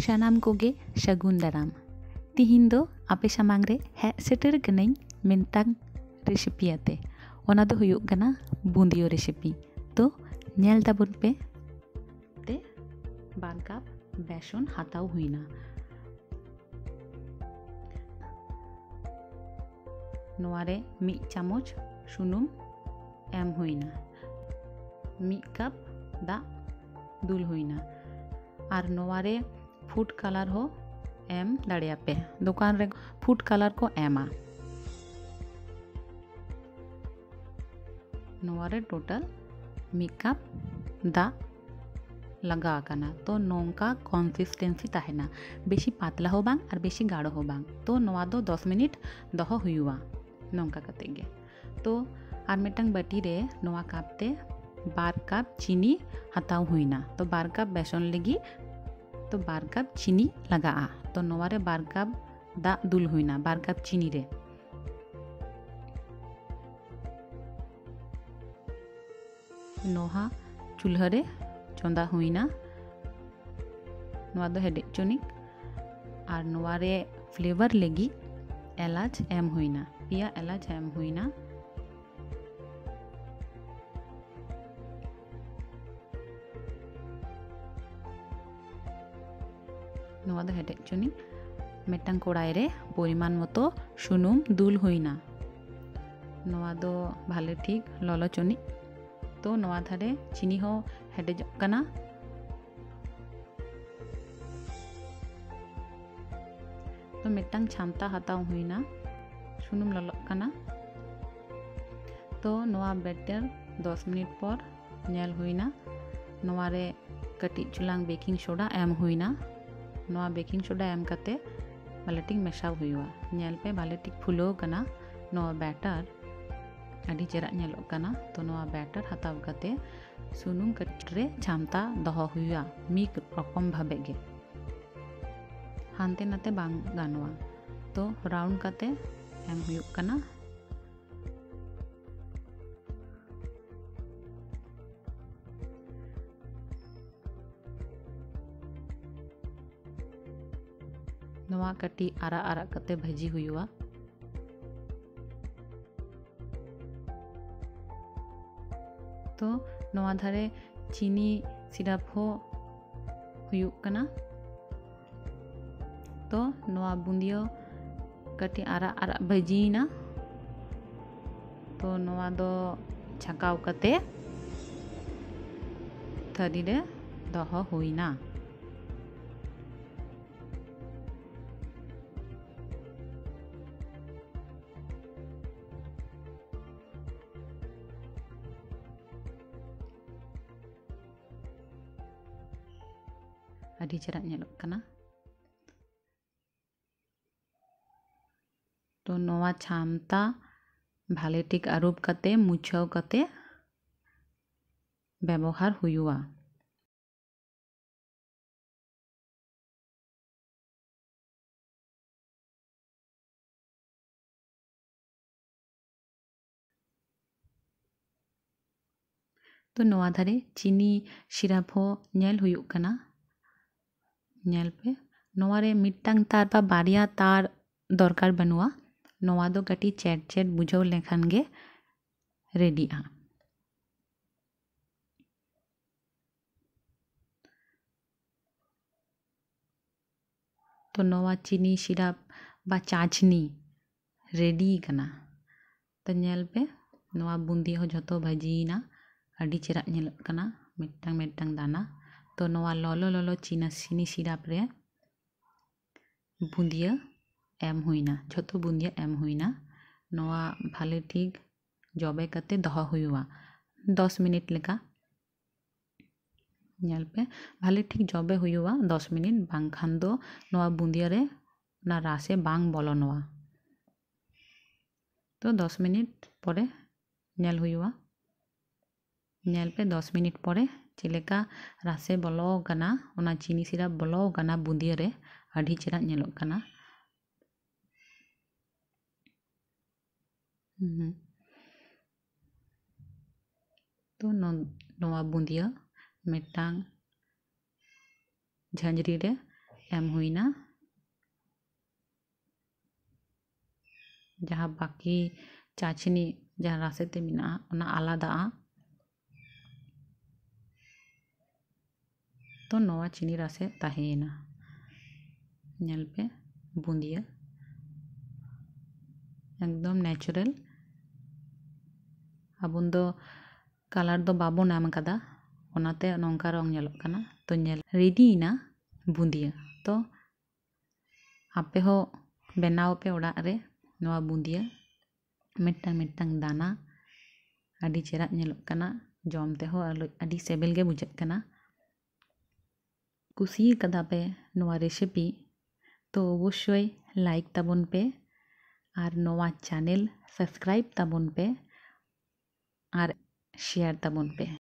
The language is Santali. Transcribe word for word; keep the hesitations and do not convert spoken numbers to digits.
ᱥᱟᱱᱟᱢ ᱠᱚᱜᱮ ᱥᱟᱹᱜᱩᱱ ᱫᱟᱨᱟᱢ᱾ ᱛᱤᱦᱤᱧ ᱫᱚ ᱟᱯᱮ ᱥᱟᱢᱟᱝ ᱨᱮ ᱦᱮᱡ ᱥᱮᱴᱮᱨ ᱠᱟᱹᱱᱟᱹᱧ ᱢᱤᱫᱴᱟᱝ ᱨᱮᱥᱤᱯᱤ ᱟᱛᱮ᱾ ᱚᱱᱟ ᱫᱚ ᱦᱩᱭᱩᱜ ᱠᱟᱱᱟ ᱵᱩᱸᱫᱤᱭᱟᱹ ᱨᱮᱥᱤᱯᱤ᱾ ᱛᱚ ᱧᱮᱞ ᱛᱟᱵᱚᱱ ᱯᱮ᱾ ᱛᱮ ᱵᱟᱨ ᱠᱟᱯ ᱵᱮᱥᱚᱱ ᱦᱟᱛᱟᱣ ᱦᱩᱭᱱᱟ᱾ ᱱᱚᱣᱟ ᱨᱮ ᱢᱤᱫ ᱪᱟᱢᱚᱪ ᱥᱩᱱᱩᱢ ᱮᱢ ᱦᱩᱭᱱᱟ᱾ ᱢᱤᱫ ᱠᱟᱯ ᱫᱟᱜ ᱫᱩᱞ ᱦᱩᱭᱱᱟ᱾ ᱟᱨ ᱱᱚᱣᱟ ᱨᱮ ᱯᱷᱩᱰ ᱠᱟᱞᱟᱨ ᱦᱚᱸ ᱮᱢ ᱫᱟᱲᱮᱭᱟᱯᱮ᱾ ᱫᱚᱠᱟᱱ ᱨᱮ ᱯᱷᱩᱰ ᱠᱟᱞᱟᱨ ᱠᱚ ᱮᱢᱟ᱾ ᱱᱚᱣᱟ ᱨᱮ ᱴᱳᱴᱟᱞ ᱢᱤᱫ ᱠᱟᱯ ᱫᱟᱜ ᱞᱟᱜᱟᱣ ᱟᱠᱟᱱᱟ᱾ ᱛᱚ ᱱᱚᱝᱠᱟ ᱠᱚᱱᱥᱤᱥᱴᱮᱱᱥᱤ ᱛᱟᱦᱮᱱᱟ, ᱵᱮᱥᱤ ᱯᱟᱛᱞᱟ ᱦᱚᱸ ᱵᱟᱝ ᱟᱨ ᱵᱮᱥᱤ ᱜᱟᱲᱚ ᱦᱚᱸ ᱵᱟᱝ᱾ ᱛᱚ ᱱᱚᱣᱟ ᱫᱚ ᱫᱚᱥ ᱢᱤᱱᱤᱴ ᱫᱚᱦᱚ ᱦᱩᱭᱩᱜᱼᱟ᱾ ᱱᱚᱝᱠᱟ ᱠᱟᱛᱮ ᱜᱮ᱾ ᱛᱚ ᱟᱨ ᱢᱤᱫᱴᱟᱝ ᱵᱟᱹᱴᱤ ᱨᱮ ᱱᱚᱣᱟ ᱠᱟᱯ ᱛᱮ ᱵᱟᱨ ᱠᱟᱯ ᱪᱤᱱᱤ ᱦᱟᱛᱟᱣ ᱦᱩᱭᱱᱟ᱾ ᱛᱚ ᱵᱟᱨ ᱠᱟᱯ ᱵᱮᱥᱚᱱ ᱞᱟᱹᱜᱤᱫ ᱛᱚ ᱵᱟᱨ ᱠᱟᱯ ᱪᱤᱱᱤ ᱞᱟᱜᱟᱜᱼᱟ᱾ ᱛᱚ ᱱᱚᱣᱟ ᱨᱮ ᱵᱟᱨ ᱠᱟᱯ ᱫᱟᱜ ᱫᱩᱞ ᱦᱩᱭᱱᱟ, ᱵᱟᱨ ᱠᱟᱯ ᱪᱤᱱᱤ ᱨᱮ᱾ ᱱᱚᱣᱟ ᱪᱩᱞᱦᱟᱹ ᱨᱮ ᱪᱚᱸᱫᱟ ᱦᱩᱭᱱᱟ᱾ ᱱᱚᱣᱟ ᱫᱚ ᱦᱮᱰᱮᱡ ᱪᱚᱱᱤᱡ᱾ ᱟᱨ ᱱᱚᱣᱟ ᱨᱮ ᱯᱷᱞᱮᱵᱟᱨ ᱞᱟᱹᱜᱤᱫ ᱮᱞᱟᱪ ᱮᱢ ᱦᱩᱭᱱᱟ, ᱯᱮᱭᱟ ᱮᱞᱟᱪ ᱮᱢ ᱦᱩᱭᱱᱟ᱾ ᱱᱚᱣᱟ ᱫᱚ ᱦᱮᱰᱮᱡ ᱪᱚᱱᱤᱡ᱾ ᱢᱤᱫᱴᱟᱝ ᱠᱚᱲᱟᱭ ᱨᱮ ᱯᱚᱨᱤᱢᱟᱱ ᱢᱚᱛᱚ ᱥᱩᱱᱩᱢ ᱫᱩᱞ ᱦᱩᱭᱱᱟ᱾ ᱱᱚᱣᱟ ᱫᱚ ᱵᱷᱟᱞᱮ ᱴᱷᱤᱠ ᱞᱚᱞᱚ ᱪᱚᱱᱤᱡ᱾ ᱛᱚ ᱱᱚᱣᱟ ᱫᱷᱟᱨᱮ ᱪᱤᱱᱤ ᱦᱚᱸ ᱦᱮᱰᱮᱡᱚᱜ ᱠᱟᱱᱟ᱾ ᱛᱚ ᱢᱤᱫᱴᱟᱝ ᱪᱷᱟᱢᱛᱟ ᱦᱟᱛᱟᱣ ᱦᱩᱭᱱᱟ, ᱥᱩᱱᱩᱢ ᱞᱚᱞᱚᱜ ᱠᱟᱱᱟ᱾ ᱛᱚ ᱱᱚᱣᱟ ᱵᱮᱴᱟᱨ ᱫᱚᱥ ᱢᱤᱱᱤᱴ ᱯᱚᱨ ᱧᱮᱞ ᱦᱩᱭᱱᱟ᱾ ᱱᱚᱣᱟ ᱨᱮ ᱠᱟᱹᱴᱤᱡ ᱪᱩᱞᱟᱝ ᱵᱮᱠᱤᱝ ᱥᱳᱰᱟ ᱮᱢ ᱦᱩᱭᱱᱟ᱾ ᱱᱚᱣᱟ ᱵᱮᱠᱤᱝ ᱥᱳᱰᱟ ᱮᱢ ᱠᱟᱛᱮ ᱵᱷᱟᱞᱮ ᱴᱷᱤᱠ ᱢᱮᱥᱟᱣ ᱦᱩᱭᱩᱜᱼᱟ᱾ ᱧᱮᱞ ᱯᱮ ᱵᱷᱟᱞᱮ ᱴᱷᱤᱠ ᱯᱷᱩᱞᱟᱹᱣ ᱠᱟᱱᱟ ᱱᱚᱣᱟ ᱵᱮᱴᱟᱨ, ᱟᱹᱰᱤ ᱪᱮᱦᱨᱟ ᱧᱮᱞᱚᱜ ᱠᱟᱱᱟ᱾ ᱛᱚ ᱱᱚᱣᱟ ᱵᱮᱴᱟᱨ ᱦᱟᱛᱟᱣ ᱠᱟᱛᱮ ᱥᱩᱱᱩᱢ ᱠᱟᱹᱴᱤᱡ ᱨᱮ ᱪᱷᱟᱢᱛᱟ ᱫᱚᱦᱚ ᱦᱩᱭᱩᱜᱼᱟ, ᱢᱤᱫ ᱨᱚᱠᱚᱢ ᱵᱷᱟᱵᱮ ᱜᱮ, ᱦᱟᱱᱛᱮ ᱱᱟᱛᱮ ᱵᱟᱝ ᱜᱟᱱᱚᱜᱼᱟ᱾ ᱛᱚ ᱨᱟᱣᱩᱱᱰ ᱠᱟᱛᱮ ᱮᱢ ᱦᱩᱭᱩᱜ ᱠᱟᱱᱟ᱾ ᱱᱚᱣᱟ ᱠᱟᱹᱴᱤᱡ ᱟᱨᱟᱜ ᱟᱨᱟᱜ ᱠᱟᱛᱮ ᱵᱷᱟᱹᱡᱤ ᱦᱩᱭᱩᱜᱼᱟ᱾ ᱛᱚ ᱱᱚᱣᱟ ᱫᱷᱟᱨᱮ ᱪᱤᱱᱤ ᱥᱤᱨᱟᱯ ᱦᱚᱸ ᱦᱩᱭᱩᱜ ᱠᱟᱱᱟ᱾ ᱛᱚ ᱱᱚᱣᱟ ᱵᱩᱸᱫᱤᱭᱟᱹ ᱠᱟᱹᱴᱤᱡ ᱟᱨᱟᱜ ᱟᱨᱟᱜ ᱵᱷᱟᱹᱡᱤᱭᱮᱱᱟ᱾ ᱛᱚ ᱱᱚᱣᱟ ᱫᱚ ᱪᱷᱟᱸᱠᱟᱣ ᱠᱟᱛᱮ ᱛᱷᱟᱹᱨᱤ ᱨᱮ ᱫᱚᱦᱚ ᱦᱩᱭᱱᱟ᱾ ᱟᱹᱰᱤ ᱪᱮᱦᱨᱟ ᱧᱮᱞᱚᱜ ᱠᱟᱱᱟ᱾ ᱛᱚ ᱱᱚᱣᱟ ᱪᱷᱟᱢᱛᱟ ᱵᱷᱟᱞᱮ ᱴᱷᱤᱠ ᱟᱹᱨᱩᱵ ᱠᱟᱛᱮ, ᱢᱩᱪᱷᱟᱹᱣ ᱠᱟᱛᱮ ᱵᱮᱵᱚᱦᱟᱨ ᱦᱩᱭᱩᱜᱼᱟ᱾ ᱛᱚ ᱱᱚᱣᱟ ᱫᱷᱟᱨᱮ ᱪᱤᱱᱤ ᱥᱤᱨᱟᱯ ᱦᱚᱸ ᱧᱮᱞ ᱦᱩᱭᱩᱜ ᱠᱟᱱᱟ᱾ ᱧᱮᱞ ᱯᱮ, ᱱᱚᱣᱟ ᱨᱮ ᱢᱤᱫᱴᱟᱝ ᱛᱟᱨ ᱵᱟ ᱵᱟᱨᱭᱟ ᱛᱟᱨ ᱫᱚᱨᱠᱟᱨ ᱵᱟᱹᱱᱩᱜᱼᱟ᱾ ᱱᱚᱣᱟ ᱫᱚ ᱠᱟᱹᱴᱤᱡ ᱪᱮᱴ ᱪᱮᱴ ᱵᱩᱡᱷᱟᱹᱣ ᱞᱮᱠᱷᱟᱱ ᱜᱮ ᱨᱮᱰᱤᱜᱼᱟ᱾ ᱛᱚ ᱱᱚᱣᱟ ᱪᱤᱱᱤ ᱥᱤᱨᱟᱯ ᱵᱟ ᱪᱟᱪᱷᱱᱤ ᱨᱮᱰᱤ ᱠᱟᱱᱟ᱾ ᱛᱚ ᱧᱮᱞ ᱯᱮ, ᱱᱚᱣᱟ ᱵᱩᱸᱫᱤᱭᱟᱹ ᱦᱚᱸ ᱡᱷᱚᱛᱚ ᱵᱷᱟᱹᱡᱤᱭᱮᱱᱟ, ᱟᱹᱰᱤ ᱪᱮᱦᱨᱟ ᱧᱮᱞᱚᱜ ᱠᱟᱱᱟ ᱢᱤᱫᱴᱟᱝ ᱢᱤᱫᱴᱟᱝ ᱫᱟᱱᱟ᱾ ᱛᱚ ᱱᱚᱣᱟ ᱞᱚᱞᱚ ᱞᱚᱞᱚ ᱪᱤᱱᱟ ᱪᱤᱱᱤ ᱥᱤᱨᱟᱯ ᱨᱮ ᱵᱩᱸᱫᱤᱭᱟᱹ ᱮᱢ ᱦᱩᱭᱱᱟ, ᱡᱷᱚᱛᱚ ᱵᱩᱸᱫᱤᱭᱟᱹ ᱮᱢ ᱦᱩᱭᱱᱟ᱾ ᱱᱚᱣᱟ ᱵᱷᱟᱞᱮ ᱴᱷᱤᱠ ᱡᱚᱵᱮ ᱠᱟᱛᱮ ᱫᱚᱦᱚ ᱦᱩᱭᱩᱜᱼᱟ ᱫᱚᱥ ᱢᱤᱱᱤᱴ ᱞᱮᱠᱟ᱾ ᱧᱮᱞ ᱯᱮ, ᱵᱷᱟᱞᱮ ᱴᱷᱤᱠ ᱡᱚᱵᱮ ᱦᱩᱭᱩᱜᱼᱟ ᱫᱚᱥ ᱢᱤᱱᱤᱴ, ᱵᱟᱝᱠᱷᱟᱱ ᱫᱚ ᱱᱚᱣᱟ ᱵᱩᱸᱫᱤᱭᱟᱹ ᱨᱮ ᱚᱱᱟ ᱨᱟᱥᱮ ᱵᱟᱝ ᱵᱚᱞᱚᱱᱚᱜᱼᱟ᱾ ᱛᱚ ᱫᱚᱥ ᱢᱤᱱᱤᱴ ᱯᱚᱨᱮ ᱧᱮᱞ ᱦᱩᱭᱩᱜᱼᱟ᱾ ᱧᱮᱞ ᱯᱮ, ᱫᱚᱥ ᱢᱤᱱᱤᱴ ᱯᱚᱨᱮ ᱪᱮᱫ ᱞᱮᱠᱟ ᱨᱟᱥᱮ ᱵᱚᱞᱚ ᱟᱠᱟᱱᱟ, ᱚᱱᱟ ᱪᱤᱱᱤ ᱥᱤᱨᱟᱯ ᱵᱚᱞᱚ ᱟᱠᱟᱱᱟ ᱵᱩᱸᱫᱤᱭᱟᱹ ᱨᱮ, ᱟᱹᱰᱤ ᱪᱮᱦᱨᱟ ᱧᱮᱞᱚᱜ ᱠᱟᱱᱟ᱾ ᱦᱩᱸ᱾ ᱛᱚ ᱱᱚ-, ᱱᱚᱣᱟ ᱵᱩᱸᱫᱤᱭᱟᱹ ᱢᱤᱫᱴᱟᱝ ᱡᱷᱟᱹᱧᱨᱤ ᱨᱮ ᱮᱢ ᱦᱩᱭᱱᱟ᱾ ᱡᱟᱦᱟᱸ ᱵᱟᱹᱠᱤ ᱪᱟᱪᱱᱤ ᱡᱟᱦᱟᱸ ᱨᱟᱥᱮ ᱛᱮ ᱢᱮᱱᱟᱜᱼᱟ, ᱚᱱᱟ ᱟᱞᱟᱫᱟᱜᱼᱟ᱾ ᱛᱚ ᱱᱚᱣᱟ ᱪᱤᱱᱤ ᱨᱟᱥᱮ ᱛᱟᱦᱮᱸᱭᱮᱱᱟ᱾ ᱧᱮᱞ ᱯᱮ, ᱵᱩᱸᱫᱤᱭᱟᱹ ᱮᱠᱫᱚᱢ natural᱾ ᱟᱵᱚᱱ ᱫᱚ colour ᱫᱚ ᱵᱟᱵᱚᱱ ᱮᱢ ᱠᱟᱫᱟ, ᱚᱱᱟᱛᱮ ᱱᱚᱝᱠᱟ ᱨᱚᱝ ᱧᱮᱞᱚᱜ ᱠᱟᱱᱟ᱾ ᱛᱚ ᱧᱮᱞ, ready ᱮᱱᱟ ᱵᱩᱸᱫᱤᱭᱟᱹ᱾ ᱛᱚ ᱟᱯᱮ ᱦᱚᱸ ᱵᱮᱱᱟᱣ ᱯᱮ ᱚᱲᱟᱜ ᱨᱮ ᱱᱚᱣᱟ ᱵᱩᱸᱫᱤᱭᱟᱹ᱾ ᱢᱤᱫᱴᱟᱝ ᱢᱤᱫᱴᱟᱝ ᱫᱟᱱᱟ ᱟᱹᱰᱤ ᱪᱮᱦᱨᱟ ᱧᱮᱞᱚᱜ ᱠᱟᱱᱟ, ᱡᱚᱢ ᱛᱮᱦᱚᱸ ᱟᱞᱚ-, ᱟᱹᱰᱤ ᱥᱤᱵᱤᱞ ᱜᱮ ᱵᱩᱡᱷᱟᱹᱜ ᱠᱟᱱᱟ᱾ ᱠᱩᱥᱤ ᱠᱟᱫᱟ ᱯᱮ ᱱᱚᱣᱟ recipe, ᱛᱚ ᱚᱵᱚᱥᱥᱳᱭ like ᱛᱟᱵᱚᱱ ᱯᱮ ᱟᱨ ᱱᱚᱣᱟ channel subscribe ᱛᱟᱵᱚᱱ ᱯᱮ ᱟᱨ share ᱛᱟᱵᱚᱱ ᱯᱮ᱾